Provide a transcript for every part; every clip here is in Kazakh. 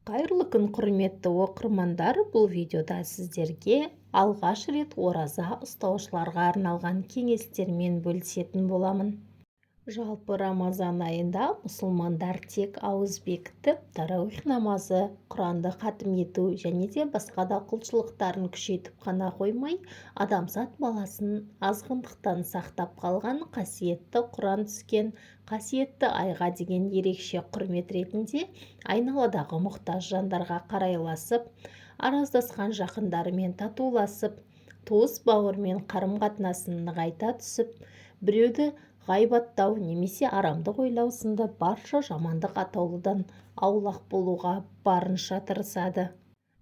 Қайырлы күн, құрметті оқырмандар! Бұл видеода сіздерге алғаш рет ораза ұстаушыларға арналған кеңестермен бөлісетін боламын. Жалпы, Рамазан айында мұсылмандар тек ауыз бекітіп, тарауих намазы, Құранды хатім ету және де басқа да құлшылықтарын күшейтіп қана қоймай, адамзат баласын азғындықтан сақтап қалған қасиетті Құран түскен қасиетті айға деген ерекше құрмет ретінде айналадағы мұқтаж жандарға қарайласып, араздасқан жақындарымен татуласып, туыс-бауырмен қарым-қатынасын нығайта түсіп, біреуді ғайбаттау немесе арамдық ойлау сынды барша жамандық атаулыдан аулақ болуға барынша тырысады.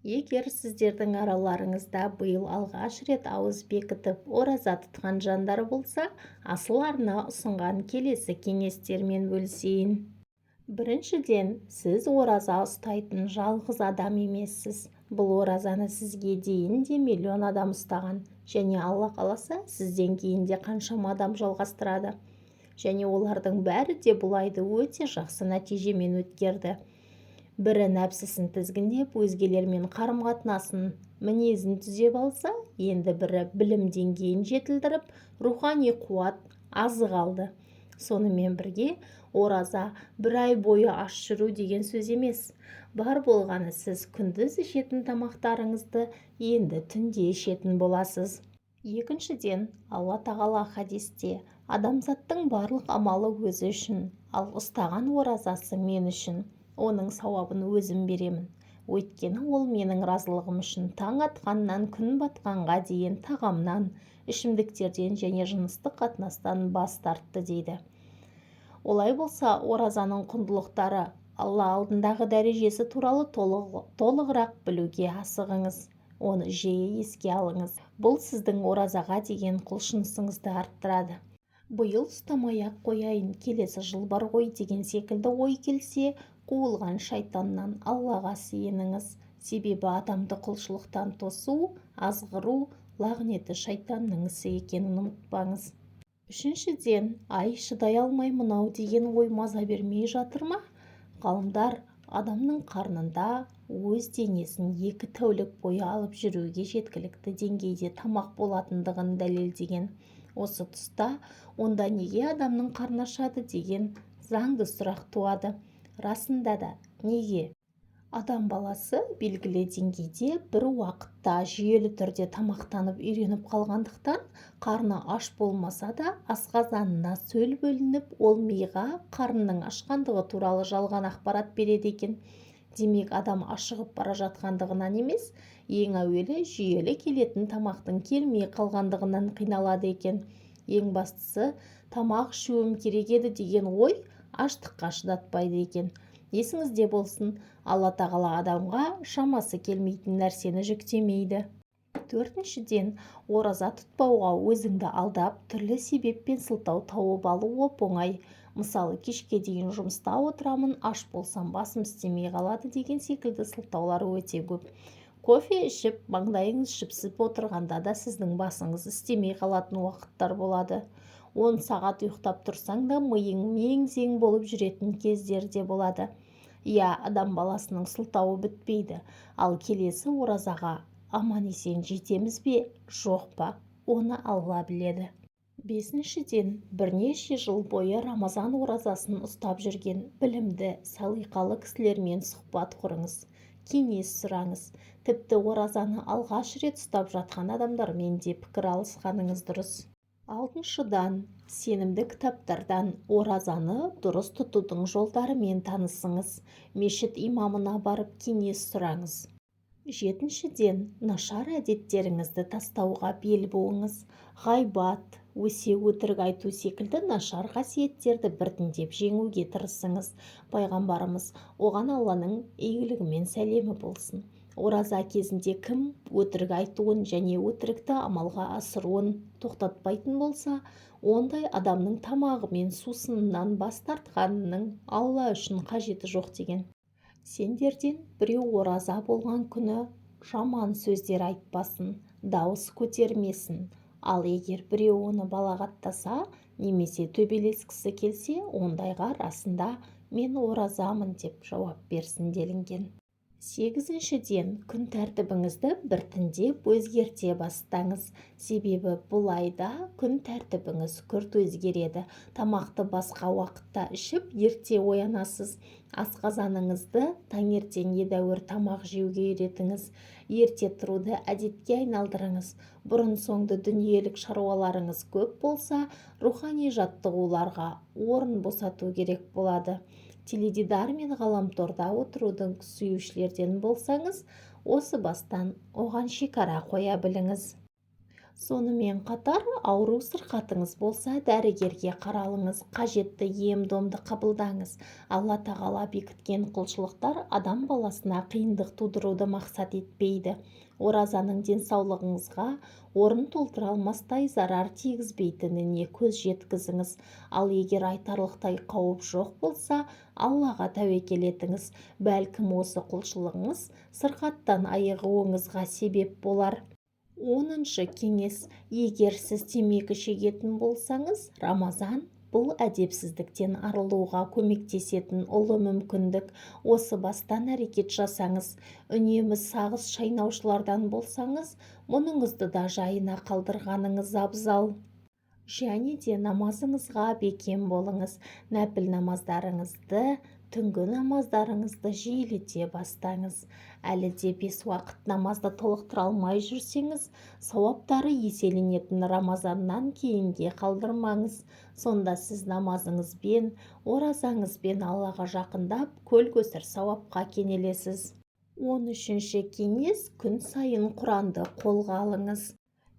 Егер сіздердің араларыңызда биыл алғаш рет ауыз бекітіп, ораза тұтқан жандар болса, Асыл арна ұсынған келесі кеңестермен бөлісейін. Біріншіден, сіз ораза ұстайтын жалғыз адам емессіз. Бұл оразаны сізге дейін де миллион адам ұстаған және Алла қаласа, сізден кейін де қаншама адам жалғастырады. Және олардың бәрі де бұл айды өте жақсы нәтижемен өткерді. Бірі нәпсісін тізгіндеп, өзгелермен қарым-қатынасын, мінезін түзеп алса, енді бірі білім деңгейін жетілдіріп, рухани қуат, азық алды. Сонымен бірге ораза бір ай бойы аш жүру деген сөз емес. Бар болғаны, сіз күндіз ішетін тамақтарыңызды енді түнде ішетін боласыз. Екіншіден, Алла Тағала хадисте: «Адамзаттың барлық амалы өзі үшін, ал ұстаған оразасы мен үшін, оның сауабын өзім беремін. Өйткені ол менің разылығым үшін таң атқаннан күн батқанға дейін тағамнан, ішімдіктерден және жыныстық қатынастан бас тартты», – дейді. Олай болса, оразаның құндылықтары, Алла алдындағы дәрежесі туралы толығырақ білуге асығыңыз, оны жиі еске алыңыз. Бұл сіздің оразаға деген құлшынысыңызды арттырады. Биыл ұстамай-ақ қояйын, келесі жыл бар ғой деген секілді ой келсе, қуылған шайтаннан Аллаға сиыныңыз. Себебі адамды құлшылықтан тосу, азғыру лағнетті шайтанның ісі екенін ұмытпаңыз. Үшіншіден, ай, шыдай алмаймын-ау деген ой маза бермей жатыр ма? Ғалымдар адамның қарнында өз денесін 2 тәулік бойы алып жүруге жеткілікті деңгейде тамақ болатындығын дәлелдеген. Осы тұста онда неге адамның қарны ашады деген заңды сұрақ туады. Расында да, неге? Адам баласы белгілі деңгейде бір уақытта жүйелі түрде тамақтанып үйреніп қалғандықтан, қарны аш болмаса да, асқазанына сөл бөлініп, ол миға қарнының ашқандығы туралы жалған ақпарат береді екен. Демек, адам ашығып бара жатқандығынан емес, ең әуелі жүйелі келетін тамақтың келмей қалғандығынан қиналады екен. Ең бастысы, тамақ ішуім керек еді деген ой аштыққа шыдатпайды екен. Есіңізде болсын, Алла Тағала адамға шамасы келмейтін нәрсені жүктемейді. Төртіншіден, ораза тұтпауға өзіңді алдап, түрлі себеп пен сылтау тауып алу оп-оңай. Мысалы, кешке дейін жұмыста отырамын, аш болсам, басым істемей қалады деген секілді сылтаулар өте көп. Кофе ішіп, маңдайыңыз жіпсіп отырғанда да сіздің басыңыз істемей қалатын уақыттар болады. 10 сағат ұйықтап тұрсаң да, миың мең-зең болып жүретін кездер де болады. Иә, адам баласының сылтауы бітпейді. Ал келесі оразаға аман-есен жетеміз бе, жоқ па, оны Алла біледі. Бесіншіден, бірнеше жыл бойы Рамазан оразасын ұстап жүрген білімді, салиқалы кісілермен сұхбат құрыңыз, кеңес сұраңыз. Тіпті оразаны алғаш рет ұстап жатқан адамдармен де пікір алысқаныңыз дұрыс. Алтыншыдан, сенімді кітаптардан оразаны дұрыс тұтудың жолдарымен танысыңыз, мешіт имамына барып кеңес сұраңыз. Жетіншіден, нашар әдеттеріңізді тастауға бел буыңыз. Ғайбат, өсек, өтірік айту секілді нашар қасиеттерді біртіндеп жеңуге тырысыңыз. Пайғамбарымыз, оған Алланың игілігі мен сәлемі болсын, ораза кезінде кім өтірік айтуын және өтірікті амалға асыруын тоқтатпайтын болса, ондай адамның тамағы мен сусынынан бас тартқанының Алла үшін қажеті жоқ деген. Сендерден біреу ораза болған күні жаман сөздер айтпасын, дауыс көтермесін. Ал егер біреу оны балағаттаса немесе төбелескісі келсе, ондайға: «Расында, мен оразамын», – деп жауап берсін делінген. Сегізіншіден, күн тәртібіңізді біртіндеп өзгерте бастаңыз. Себебі бұл айда күн тәртібіңіз күрт өзгереді. Тамақты басқа уақытта ішіп, ерте оянасыз. Асқазаныңызды таңертең едәуір тамақ жеуге үйретіңіз. Ерте тұруды әдетке айналдырыңыз. Бұрын-соңды дүниелік шаруаларыңыз көп болса, рухани жаттығуларға орын босату керек болады. Теледидар мен ғаламторда отыруды сүюшілерден болсаңыз, осы бастан оған шекара қоя біліңіз. Сонымен қатар, ауру сырқатыңыз болса, дәрігерге қаралыңыз, қажетті ем-домды қабылдаңыз. Алла Тағала бекіткен құлшылықтар адам баласына қиындық тудыруды мақсат етпейді. Оразаның денсаулығыңызға орын толтыра алмастай зарар тигізбейтініне көз жеткізіңіз. Ал егер айтарлықтай қауіп жоқ болса, Аллаға тәуекел етіңіз. Бәлкім, осы құлшылығыңыз сырқаттан айығуыңызға себеп болар. 10-шы кеңес. Егер сіз темекі шегетін болсаңыз, Рамазан бұл әдепсіздіктен арылуға көмектесетін ұлы мүмкіндік. Осы бастан әрекет жасаңыз. Үнемі сағыз шайнаушылардан болсаңыз, мұныңызды да жайына қалдырғаныңыз абзал. Және де намазыңызға бекем болыңыз. Нәпіл намаздарыңызды, түнгі намаздарыңызды жиілете бастаңыз. Әлі де 5 уақыт намазды толықтыра алмай жүрсеңіз, сауаптары еселенетін Рамазаннан кейінге қалдырмаңыз. Сонда сіз намазыңызбен, оразаңызбен Аллаға жақындап, көл-көсір сауапқа кенелесіз. 13-ші кеңес. Күн сайын Құранды қолға алыңыз.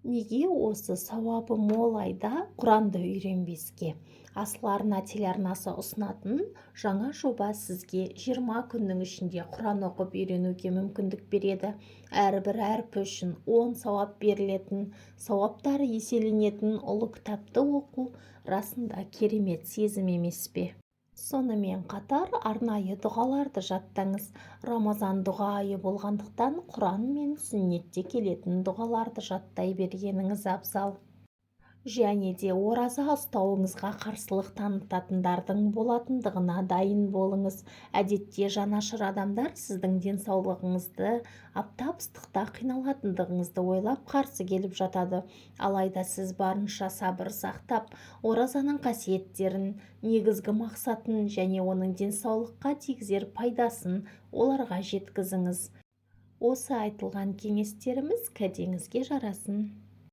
Неге осы сауабы мол айда Құранды үйренбеске? Асыл арна телеарнасы ұсынатын жаңа жоба сізге 20 күннің ішінде Құран оқып үйренуге мүмкіндік береді. Әрбір әрпі үшін 10 сауап берілетін, сауаптары еселенетін ұлы кітапты оқу расында керемет сезім емес пе? Сонымен қатар арнайы дұғаларды жаттаңыз. Рамазан дұға айы болғандықтан Құран мен сүннетте келетін дұғаларды жаттай бергеніңіз абзал. Және де ораза ұстауыңызға қарсылық танытатындардың болатындығына дайын болыңыз. Әдетте жанашыр адамдар сіздің денсаулығыңызды, аптап ыстықта қиналатындығыңызды ойлап қарсы келіп жатады. Алайда сіз барынша сабыр сақтап, оразаның қасиеттерін, негізгі мақсатын және оның денсаулыққа тигізер пайдасын оларға жеткізіңіз. Осы айтылған кеңестеріміз кәдеңізге жарасын.